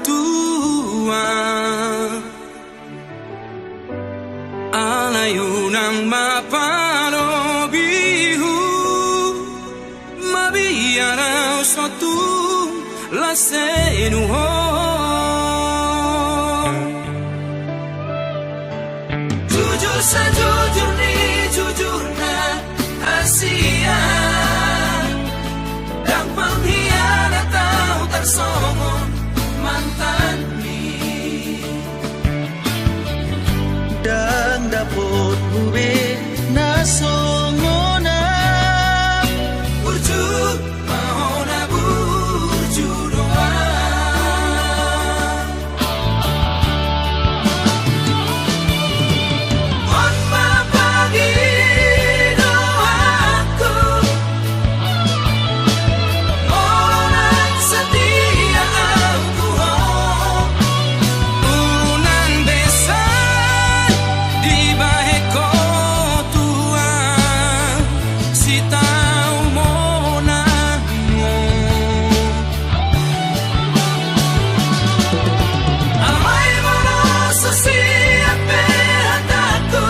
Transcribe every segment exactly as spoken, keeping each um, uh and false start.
Tuhan, alai unang ma palobihu, mabiar ahu so tung las senuhon. Jujur sajujur ni jujurna, Asia, ndang pengkhianat ahu tarsongon mantanmi. Ndang dapothu be na songon ahu. Burju ma hona, burju do ahu. On ma pangidoanku, molo nang satia ahu tu ho. Unang be sai dibahen ho Tuhan sitau monang on. Alai molo so sian pe hatangku,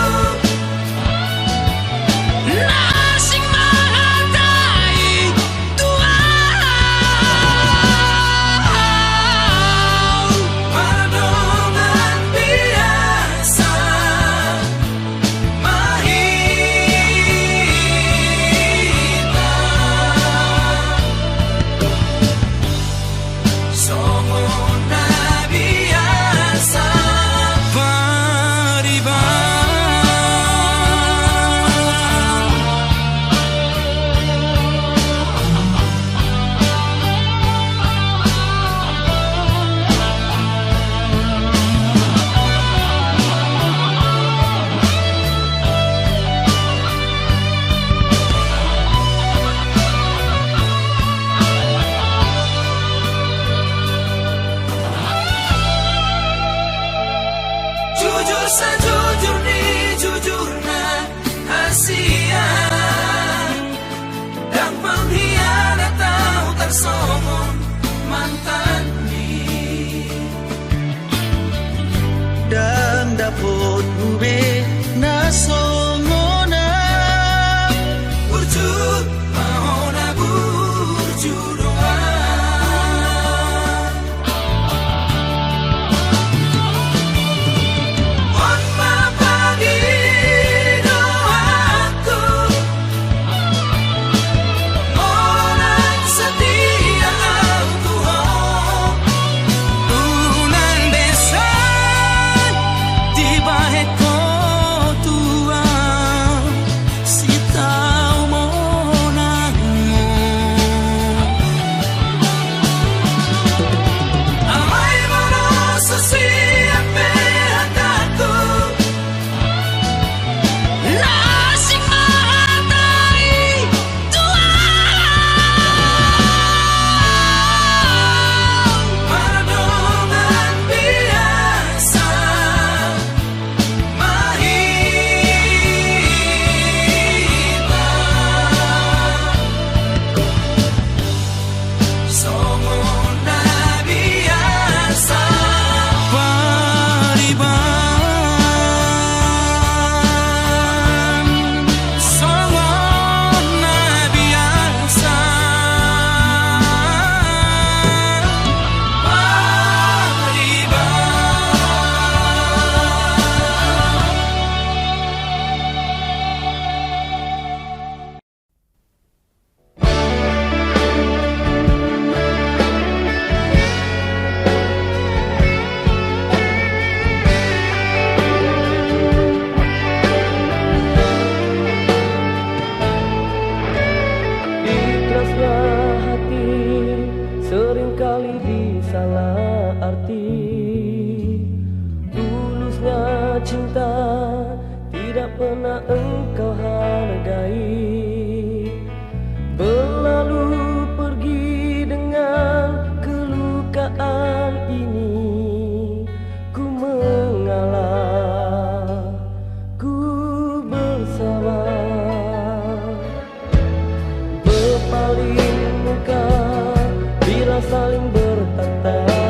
na asing ma hatai tu ahu. Pardongan biasa ma hita, songon na biasa pariban. Jujur sajujur ni jujurna, Asia, ndang pengkhianat ahu tarsongon mantanmi. Ndang dapothu be na songon ahu. Burju ma hona, burju do ahu. On ma pangidoanku, molo nang satia ahu tu ho. Unang be sai dibahen ho Tuhan sitau monang on. Alai molo so sian pe hatangku, na asing ma hatai tu ahu. Pardongan biasa ma hita, songon na biasa pariban. Songon na biasa pariban. Ikhlasnya hati seringkali disalah arti. Tulusnya cinta tidak pernah engkau hargai. Berlalu pergi dengan kelukaan ini. Ku mengalah, ku bersabar. Berpaling muka bila saling bertatap.